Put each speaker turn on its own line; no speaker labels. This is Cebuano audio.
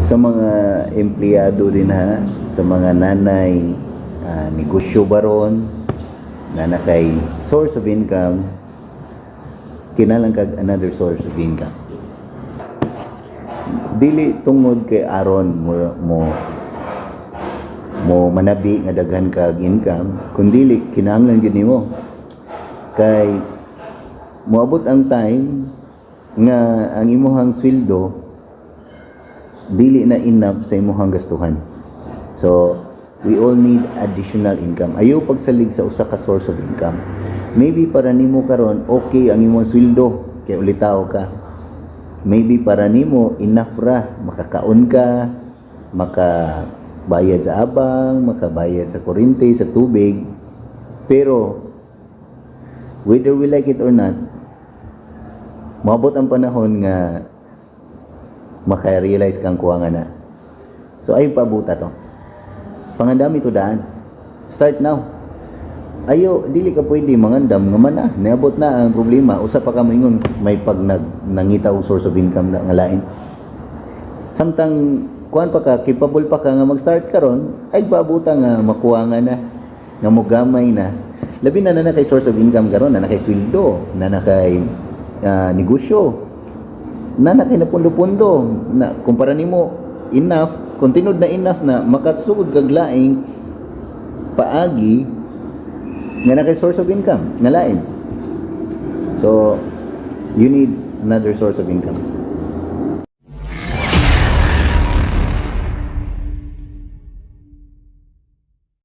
Sa mga empleyado din ha, sa mga nanay, negosyo baron, na nakay source of income, kinahanglan kag another source of income. Dili tungod kay aron mo manabi nga daghan kag income, kundili kinahanglan gyud nimo. Kay moabot ang time nga ang imuhang sweldo dili na enough sa imuhang gastuhan. So, we all need additional income. Ayaw pagsalig sa usa ka source of income. Maybe para nimo karon okay ang imong sweldo kay ulitawo ka. Maybe para nimo enough ra, makakaon ka, makabayad sa abang, makabayad sa kuryente, sa tubig. Pero whether we like it or not, moabot ang panahon nga maka-realize kang kuwang na. So ay paabuta to. Pangandami to daan. Start now. Ayo, dili ka pwede mangandam nga man na. Niabot na ang problema. Usa pa ka moingon may pag nangita og source of income na nga lain. Samtang kuan pa ka, capable pa ka nga mag-start karon, ay paabuta nga makuha nga na, nga mogamay na. Labi na na kay source of income karon, na na kay sweldo, na na kay negosyo, na kay napundo-pundo na kumpara nimo enough, kung tinud na enough na makasugod kag laing paagi nga na kay source of income nga lain. So you need another source of income.